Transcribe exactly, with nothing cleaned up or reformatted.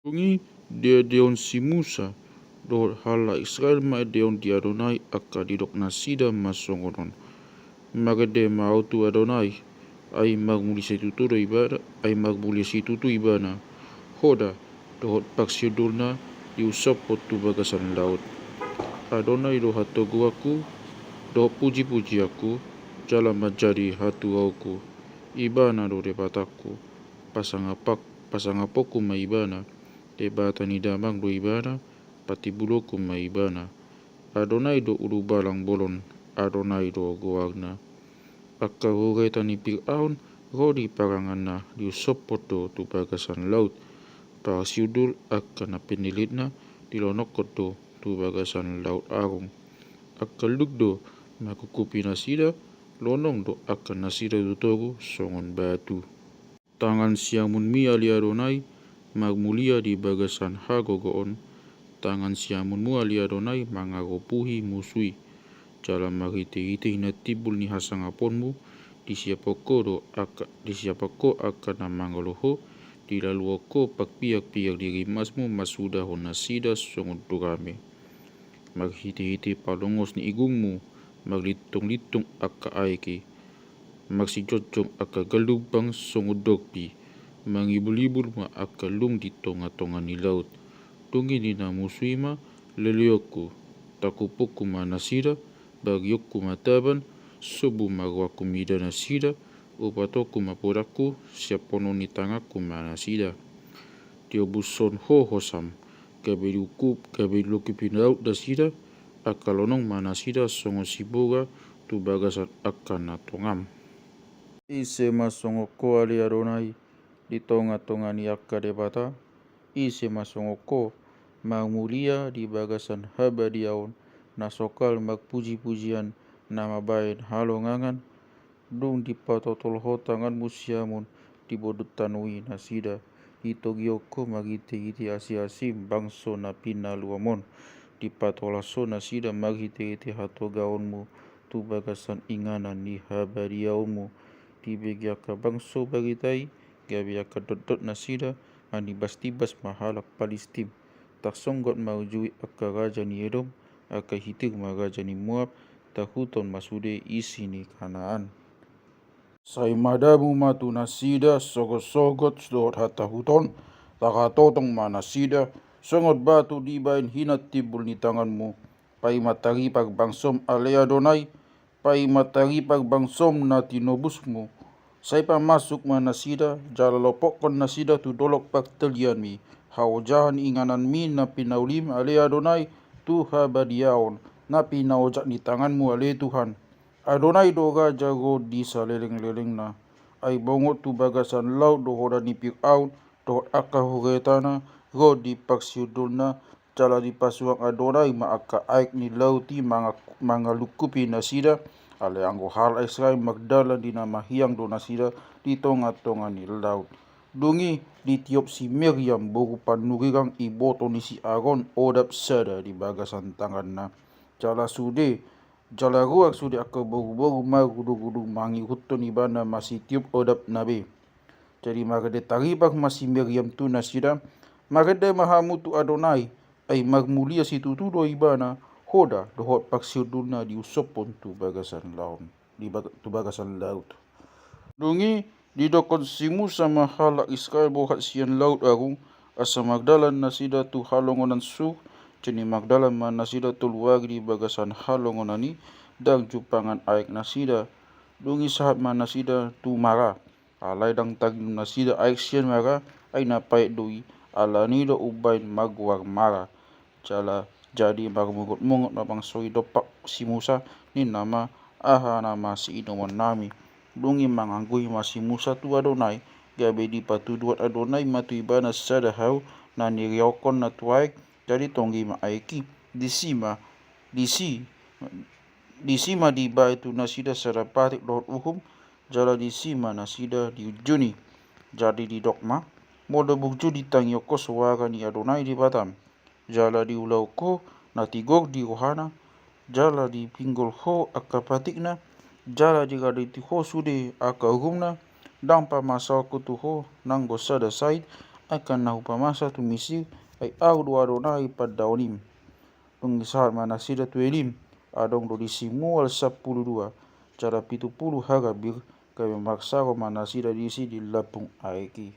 Dung i diendehon si Musa dohot halak Israel ma endehon di Adonai angka didok nasida ma songon on: Marende ma ahu tu Adonai, ai marmulia situtu do ibana, ai marmulia situtu ibana, hoda dohot parsiundulna diusophon tu bagasan laut. Adonai do hatoguanku dohot pujipujianku, jala manjadi hatuaonku. Ibana do Debatangku, pasangapak-, pasangaponku ma ibana, Debata ni damang do ibana, patimbulonku ma ibana. Adonai do ulubalang bolon, Adonai do goarna. Angka hureta ni Firaun ro di paranganna diusophon do tu bagasan laut. Parsiundul angka na pinillitna dilonongkon do tu bagasan Laut Arung. Angka luk do mangukupi nasida, lonong do angka nasida tu toru songon batu. Tangan siamunmi ale Adonai marmulia di bagasan hagogoon, tangan siamunmu ale Adonai mangaropuhi musui. Jala marhitehite hinatimbul ni hasangaponmu, disiaphon ho do angka, disiaphon ho angka na mangalo ho, dilaluhon ho parpiakpiak ni rimasmu masudahon nasida songon turame. Marhitehite palongos ni igungmu marlintonglintung angka aek i, marsijongjong angka galumbang songon dorpi, mangibulibul ma angka lung di tongatonga ni laut. Dung i ninna musui ma: Leleonku, tangkuponku ma nasida, barionku ma taban, sombu ma rohangku mida nasida, upatonku ma podangku, siaphonon ni tanganku ma nasida. Tiobushon ho hosam, gabe diukup, gabe dilongopi laut nasida, angka lonong ma nasida songon siboga tu bagasan angka na tongam. Ise ma songon ho ale Adonai di tongatonga ni angka debata? Ise ma songon ho marmulia di bagasan habadiaon, na sokal marpujipujian na mambahen halongangan? Dung dipatotol ho tanganmu siamun di bodut tano i nasida, ditogihon ho marhitehite asiasim bangso na pinaluamon, dipatolas ho nasida marhitehite hatogaonmu tu bagasan inganan ni habadiaonmu. Dibege angka bangso barita i, gabe angka dotdot nasida, manibastibas ma halak Palistim. Tarsonggot ma uju i angka raja ni Edom, angka Hitir ma raja ni Moab, tahuton ma sude isi ni Kanaan. Sai madamu ma tu nasida sogosogot dohot hatahuton, tarhatotong ma nasida songon batu dibahen hinatimbul ni tanganmu. Paima taripar bangsom ale Adonai, paima taripar bangsom na tinobusmu. Sai pamasuk ma nasida, jala lopokkon nasida tu dolok partalianmi. Haojahan ingananmi na pinaulim ale Adonai, tu habadiaon na pinaojak ni tanganmu ale Tuhan. Adonai do raja ro di salelenglelengna. Ai bongot tu bagasan laut do hoda ni Firaun dohot angka huretana ro di parsiundulna, jala dipasuang Adonai ma angka aek ni laut i manga-, mangalungkupi nasida. Alai anggo halak Israel mardalan di na mahiang do nasida di tongatonga ni laut. Dung i ditiop si Miriam boru panurirang iboto ni si Aron odap sada di bagasan tanganna. Jala sude, jala ruar sude angka boruboru marudurudu mangihuthon ibana masitiop odapna be. Jadi marende taripar ma si Miriam tu nasida: Marende ma hamu tu Adonai, ai marmulia situtu do ibana, hoda dohot parsiundulna diusophon tu bagasan laut, di bag-, tu bagasan laut. Dung i didokkon si Musa ma halak Israel borhat sian Laut Arung, asa mardalan nasida tu halongonan Sur. Jadi mardalan ma nasida tolu ari di bagasan halongonan i, ndang jumpangan aek nasida. Dung i sahat ma nasida tu Mara. Alai ndang tarinum nasida aek sian Mara, ai na paet do i, alani do umbahen margoar Mara. Jala jadi marmungutmungut ma bangso i dompak si Musa, ninna ma: Aha nama siinumonnami? Dung i mangangguhi ma si Musa tu Adonai, gabe dipatuduhon Adonai ma tu ibana sada hau na niriaonkonna tu aek. Jadi tonggi ma aek i. Disi ma, disi, disi ma dibahen tu nasida sada patik dohot uhum, jala disi ma nasida diunjuni. Jadi didok ma: Molo burju ditangihon ho soara ni Adonai Debatam, jala diulahon ho na tigor di rohana, jala dipinggol ho angka patikna, jala diradoti ho sude angka uhumna, ndang pamasaonku tu ho nanggo sada sait, angka na hupamasa tu Misir, ai au do adong nai pandaonim. Dung disahat ma nasida tu elim, adong do disi mual sampulu dua, jala pitu pulu hagambir, gabe marsaro ma nasida disi di lambung aek i.